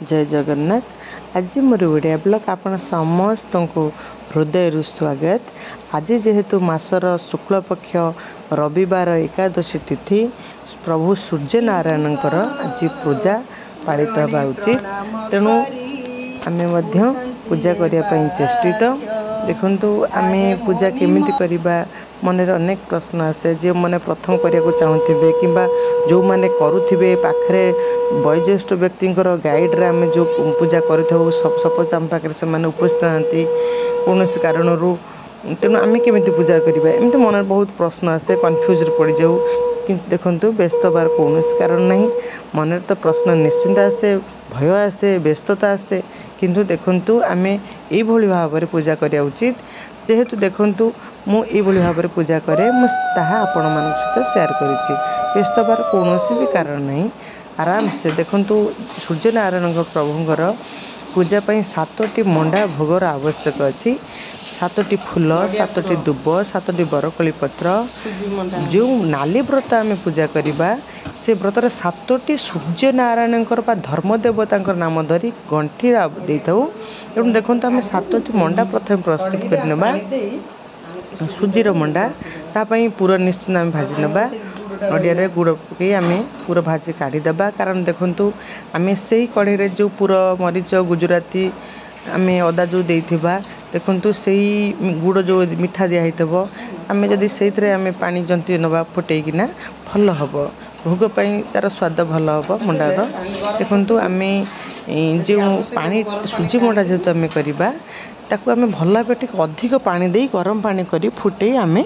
ଜୟ ଜଗନ୍ନାଥ। ଆଜି ମୋର ଓଡ଼ିଆ ବ୍ଲଗ୍ ଆପଣ ସମସ୍ତଙ୍କୁ ହୃଦୟରୁ ସ୍ୱାଗତ। ଆଜି ଯେହେତୁ ମାସର ଶୁକ୍ଳପକ୍ଷ ରବିବାର ଏକାଦଶୀ ତିଥି, ପ୍ରଭୁ ସୂର୍ଯ୍ୟନାରାୟଣଙ୍କର ଆଜି ପୂଜା ପାଳିତ ହେବା ଉଚିତ। ତେଣୁ ଆମେ ମଧ୍ୟ ପୂଜା କରିବା ପାଇଁ ଚେଷ୍ଟିତ। ଦେଖନ୍ତୁ, ଆମେ ପୂଜା କେମିତି କରିବା, ମନରେ ଅନେକ ପ୍ରଶ୍ନ ଆସେ। ଯେଉଁମାନେ ପ୍ରଥମ କରିବାକୁ ଚାହୁଁଥିବେ କିମ୍ବା ଯେଉଁମାନେ କରୁଥିବେ, ପାଖରେ ବୟୋଜ୍ୟେଷ୍ଠ ବ୍ୟକ୍ତିଙ୍କର ଗାଇଡ଼ରେ ଆମେ ଯେଉଁ ପୂଜା କରିଥାଉ, ସପୋଜ ଆମ ପାଖରେ ସେମାନେ ଉପସ୍ଥିତ ନାହାନ୍ତି କୌଣସି କାରଣରୁ, ତେଣୁ ଆମେ କେମିତି ପୂଜା କରିବା, ଏମିତି ମନରେ ବହୁତ ପ୍ରଶ୍ନ ଆସେ, କନଫ୍ୟୁଜରେ ପଡ଼ିଯାଉ। କିନ୍ତୁ ଦେଖନ୍ତୁ, ବ୍ୟସ୍ତ ହେବାର କୌଣସି କାରଣ ନାହିଁ। ମନରେ ତ ପ୍ରଶ୍ନ ନିଶ୍ଚିନ୍ତ ଆସେ, ଭୟ ଆସେ, ବ୍ୟସ୍ତତା ଆସେ, କିନ୍ତୁ ଦେଖନ୍ତୁ, ଆମେ ଏଇଭଳି ଭାବରେ ପୂଜା କରିବା ଉଚିତ। ଯେହେତୁ ଦେଖନ୍ତୁ, ମୁଁ ଏଇଭଳି ଭାବରେ ପୂଜା କରେ, ମୁଁ ତାହା ଆପଣମାନଙ୍କ ସହିତ ସେୟାର କରିଛି। ବ୍ୟସ୍ତ ହେବାର କୌଣସି ବି କାରଣ ନାହିଁ। ଆରାମସେ ଦେଖନ୍ତୁ, ସୂର୍ଯ୍ୟନାରାୟଣଙ୍କ ପ୍ରଭୁଙ୍କର ପୂଜା ପାଇଁ 7ଟି ମଣ୍ଡା ଭୋଗର ଆବଶ୍ୟକ ଅଛି। 7ଟି ଫୁଲ, 7ଟି ଦୁବ, 7ଟି ବରକୋଳି ପତ୍ର। ଯେଉଁ ନାଲି ବ୍ରତ ଆମେ ପୂଜା କରିବା, ସେ ବ୍ରତରେ 7ଟି ସୂର୍ଯ୍ୟନାରାୟଣଙ୍କର ବା ଧର୍ମ ଦେବତାଙ୍କର ନାମ ଧରି ଗଣ୍ଠି ଦେଇଥାଉ। ତେଣୁ ଦେଖନ୍ତୁ, ଆମେ 7ଟି ମଣ୍ଡା ପ୍ରଥମେ ପ୍ରସ୍ତୁତ କରିନେବା, ସୁଜିର ମଣ୍ଡା। ତା ପାଇଁ ପୁର ନିଶ୍ଚିନ୍ତ ଆମେ ଭାଜି ନେବା। ନଡ଼ିଆରେ ଗୁଡ଼ ପକାଇ ଆମେ ପୁର ଭାଜି କାଢ଼ିଦେବା। କାରଣ ଦେଖନ୍ତୁ, ଆମେ ସେଇ କଢ଼େଇରେ ଯେଉଁ ପୁର, ମରିଚ, ଗୁଜୁରାତି, ଆମେ ଅଦା ଯେଉଁ ଦେଇଥିବା, ଦେଖନ୍ତୁ, ସେଇ ଗୁଡ଼ ଯେଉଁ ମିଠା ଦିଆହେଇଥିବ, ଆମେ ଯଦି ସେଇଥିରେ ଆମେ ପାଣି ଜନ୍ତି ନେବା ଫୁଟେଇକିନା, ଭଲ ହେବ। ଭୋଗ ପାଇଁ ତା'ର ସ୍ୱାଦ ଭଲ ହେବ ମଣ୍ଡାର। ଦେଖନ୍ତୁ, ଆମେ ଯେଉଁ ପାଣି ସୁଜି ମଣ୍ଡା ଯେହେତୁ ଆମେ କରିବା, ତାକୁ ଆମେ ଭଲ ଭାବେ ଟିକେ ଅଧିକ ପାଣି ଦେଇ ଗରମ ପାଣି କରି ଫୁଟେଇ ଆମେ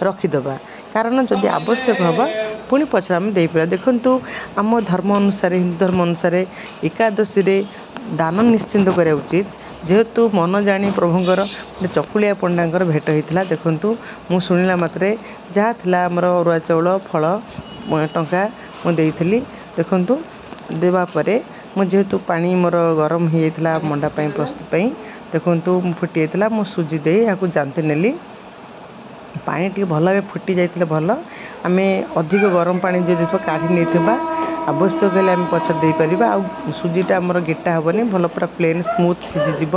ରଖିଦେବା। କାରଣ ଯଦି ଆବଶ୍ୟକ ହେବ, ପୁଣି ପଛରେ ଆମେ ଦେଇପାରିବା। ଦେଖନ୍ତୁ, ଆମ ଧର୍ମ ଅନୁସାରେ, ହିନ୍ଦୁ ଧର୍ମ ଅନୁସାରେ ଏକାଦଶୀରେ ଦାନ ନିଶ୍ଚିନ୍ତ କରିବା ଉଚିତ। ଯେହେତୁ ମନ ଜାଣି ପ୍ରଭୁଙ୍କର ଗୋଟେ ଚକୁଳିଆ ପଣ୍ଡାଙ୍କର ଭେଟ ହେଇଥିଲା। ଦେଖନ୍ତୁ, ମୁଁ ଶୁଣିଲା ମାତ୍ରେ ଯାହା ଥିଲା ଆମର ଅରୁଆ ଚାଉଳ, ଫଳ, ଟଙ୍କା ମୁଁ ଦେଇଥିଲି। ଦେଖନ୍ତୁ, ଦେବା ପରେ ମୁଁ ଯେହେତୁ ପାଣି ମୋର ଗରମ ହେଇଯାଇଥିଲା ମଣ୍ଡା ପାଇଁ ପ୍ରସ୍ତୁତ ପାଇଁ, ଦେଖନ୍ତୁ, ମୁଁ ଫୁଟି ଯାଇଥିଲା, ମୁଁ ସୁଜି ଦେଇ ଏହାକୁ ଜାନ୍ତି ନେଲି। ପାଣି ଟିକେ ଭଲ ଭାବେ ଫୁଟି ଯାଇଥିଲେ ଭଲ। ଆମେ ଅଧିକ ଗରମ ପାଣି ଯଦି କାଢ଼ି ନେଇଥିବା, ଆବଶ୍ୟକ ହେଲେ ଆମେ ପଛରେ ଦେଇପାରିବା। ଆଉ ସୁଜିଟା ଆମର ଗେଟା ହେବନି, ଭଲ ପୁରା ପ୍ଲେନ୍ ସ୍ମୁଥ୍ ସିଝିଯିବ।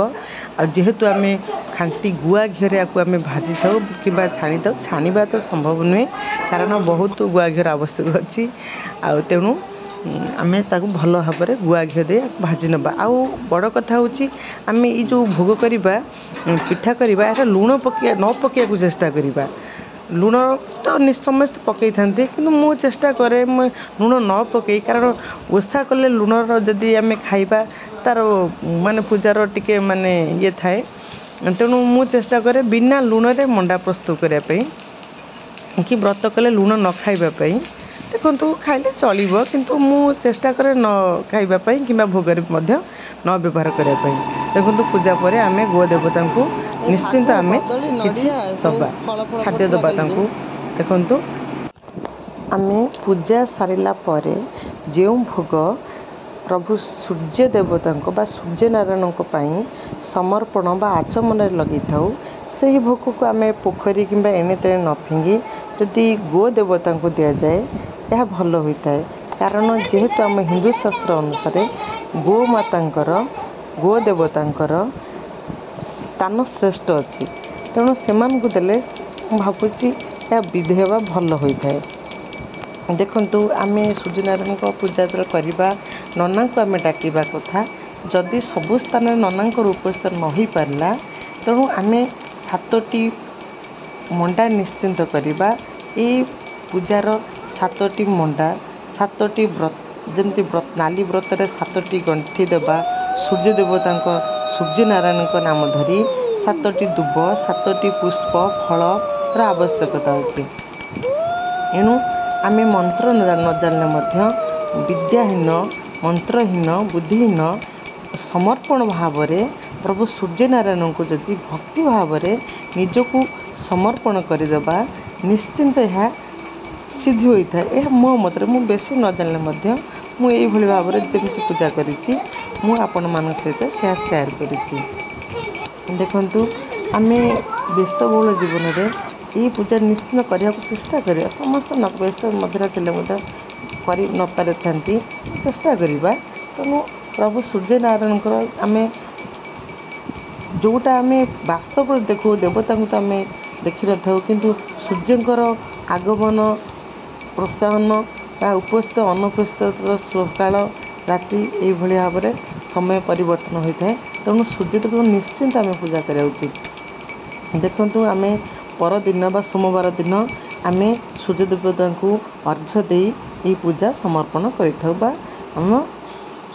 ଆଉ ଯେହେତୁ ଆମେ ଖାଣ୍ଟି ଗୁଆ ଘିଅରେ ୟାକୁ ଆମେ ଭାଜିଥାଉ କିମ୍ବା ଛାଣିଥାଉ, ଛାଣିବା ତ ସମ୍ଭବ ନୁହେଁ, କାରଣ ବହୁତ ଗୁଆ ଘିଅର ଆବଶ୍ୟକ ଅଛି। ଆଉ ତେଣୁ ଆମେ ତାକୁ ଭଲ ଭାବରେ ଗୁଆ ଘିଅ ଦେଇ ଭାଜି ନେବା। ଆଉ ବଡ଼ କଥା ହେଉଛି, ଆମେ ଏଇ ଯେଉଁ ଭୋଗ କରିବା, ପିଠା କରିବା, ଏହାର ଲୁଣ ପକାଇବା ନ ପକାଇବାକୁ ଚେଷ୍ଟା କରିବା। ଲୁଣ ତ ସମସ୍ତେ ପକାଇଥାନ୍ତି, କିନ୍ତୁ ମୁଁ ଚେଷ୍ଟା କରେ ମୁଁ ଲୁଣ ନ ପକାଇ, କାରଣ ଓଷା କଲେ ଲୁଣର ଯଦି ଆମେ ଖାଇବା, ତା'ର ମାନେ ପୂଜାର ଟିକେ ମାନେ ଇଏ ଥାଏ। ତେଣୁ ମୁଁ ଚେଷ୍ଟା କରେ ବିନା ଲୁଣରେ ମଣ୍ଡା ପ୍ରସ୍ତୁତ କରିବା ପାଇଁ କି ବ୍ରତ କଲେ ଲୁଣ ନ ଖାଇବା ପାଇଁ। ଦେଖନ୍ତୁ, ଖାଇଲେ ଚଳିବ, କିନ୍ତୁ ମୁଁ ଚେଷ୍ଟା କରେ ନ ଖାଇବା ପାଇଁ କିମ୍ବା ଭୋଗରେ ମଧ୍ୟ ନ ବ୍ୟବହାର କରିବା ପାଇଁ। ଦେଖନ୍ତୁ, ପୂଜା ପରେ ଆମେ ଗୋ ଦେବତାଙ୍କୁ ନିଶ୍ଚିନ୍ତ ଆମେ କିଛି ଦେବା, ଖାଦ୍ୟ ଦେବା ତାଙ୍କୁ। ଦେଖନ୍ତୁ, ଆମେ ପୂଜା ସାରିଲା ପରେ ଯେଉଁ ଭୋଗ ପ୍ରଭୁ ସୂର୍ଯ୍ୟ ଦେବତାଙ୍କ ବା ସୂର୍ଯ୍ୟନାରାୟଣଙ୍କ ପାଇଁ ସମର୍ପଣ ବା ଆଚମନରେ ଲଗେଇଥାଉ, ସେହି ଭୋଗକୁ ଆମେ ପୋଖରୀ କିମ୍ବା ଏଣେ ତେଣେ ନ ଫିଙ୍ଗି ଯଦି ଗୋ ଦେବତାଙ୍କୁ ଦିଆଯାଏ, ଏହା ଭଲ ହୋଇଥାଏ। କାରଣ ଯେହେତୁ ଆମ ହିନ୍ଦୁ ଶାସ୍ତ୍ର ଅନୁସାରେ ଗୋମାତାଙ୍କର, ଗୋ ଦେବତାଙ୍କର ସ୍ଥାନ ଶ୍ରେଷ୍ଠ ଅଛି, ତେଣୁ ସେମାନଙ୍କୁ ଦେଲେ ମୁଁ ଭାବୁଛି ଏହା ବିଧି ହେବା ଭଲ ହୋଇଥାଏ। ଦେଖନ୍ତୁ, ଆମେ ସୂର୍ଯ୍ୟନାରାୟଣଙ୍କ ପୂଜା ଯେତେବେଳେ କରିବା, ନନାଙ୍କୁ ଆମେ ଡାକିବା କଥା। ଯଦି ସବୁ ସ୍ଥାନରେ ନନାଙ୍କର ଉପସ୍ଥିତ ନ ହୋଇପାରିଲା, ତେଣୁ ଆମେ 7ଟି ମଣ୍ଡା ନିଶ୍ଚିନ୍ତ କରିବା। ଏଇ ପୂଜାର 7ଟି ମଣ୍ଡା, 7ଟି ବ୍ରତ, ଯେମିତି ନାଲି ବ୍ରତରେ 7ଟି ଗଣ୍ଠି ଦେବା ସୂର୍ଯ୍ୟ ଦେବତାଙ୍କ, ସୂର୍ଯ୍ୟନାରାୟଣଙ୍କ ନାମ ଧରି, 7ଟି ଦୁବ, 7ଟି ପୁଷ୍ପ, ଫଳର ଆବଶ୍ୟକତା ଅଛି। ଏଣୁ ଆମେ ମନ୍ତ୍ର ନ ଜାଣିଲେ ମଧ୍ୟ ବିଦ୍ୟାହୀନ, ମନ୍ତ୍ରହୀନ, ବୁଦ୍ଧିହୀନ ସମର୍ପଣ ଭାବରେ ପ୍ରଭୁ ସୂର୍ଯ୍ୟନାରାୟଣଙ୍କୁ ଯଦି ଭକ୍ତି ଭାବରେ ନିଜକୁ ସମର୍ପଣ କରିଦେବା, ନିଶ୍ଚିନ୍ତ ଏହା ସିଦ୍ଧି ହୋଇଥାଏ। ଏହା ମୋ ମତରେ। ମୁଁ ବେଶୀ ନ ଜାଣିଲେ ମଧ୍ୟ ମୁଁ ଏଇଭଳି ଭାବରେ ଯେମିତି ପୂଜା କରିଛି, ମୁଁ ଆପଣମାନଙ୍କ ସହିତ ସେୟା ସେୟାର କରିଛି। ଦେଖନ୍ତୁ, ଆମେ ବ୍ୟସ୍ତବହୁଳ ଜୀବନରେ ଏଇ ପୂଜା ନିଶ୍ଚିନ୍ତ କରିବାକୁ ଚେଷ୍ଟା କରିବା। ସମସ୍ତେ ନ ବ୍ୟସ୍ତ ମଧ୍ୟରେ ଥିଲେ ମଧ୍ୟ କରି ନ ପାରିଥାନ୍ତି, ଚେଷ୍ଟା କରିବା। ତେଣୁ ପ୍ରଭୁ ସୂର୍ଯ୍ୟନାରାୟଣଙ୍କର ଆମେ ଯେଉଁଟା ଆମେ ବାସ୍ତବରେ ଦେଖୁ, ଦେବତାଙ୍କୁ ତ ଆମେ ଦେଖିନଥାଉ, କିନ୍ତୁ ସୂର୍ଯ୍ୟଙ୍କର ଆଗମନ, ପ୍ରୋତ୍ସାହନ ବା ଉପସ୍ଥିତ ଅନୁପସ୍ଥିତର ସକାଳ ରାତି ଏଇଭଳି ଭାବରେ ସମୟ ପରିବର୍ତ୍ତନ ହୋଇଥାଏ। ତେଣୁ ସୂର୍ଯ୍ୟଦେବଙ୍କୁ ନିଶ୍ଚିନ୍ତ ଆମେ ପୂଜା କରିବା ଉଚିତ। ଦେଖନ୍ତୁ, ଆମେ ପରଦିନ ବା ସୋମବାର ଦିନ ଆମେ ସୂର୍ଯ୍ୟ ଦେବତାଙ୍କୁ ଅର୍ଘ୍ୟ ଦେଇ ଏହି ପୂଜା ସମର୍ପଣ କରିଥାଉ ବା ଆମ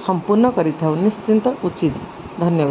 ସମ୍ପୂର୍ଣ୍ଣ କରିଥାଉ, ନିଶ୍ଚିନ୍ତ ଉଚିତ। ଧନ୍ୟବାଦ।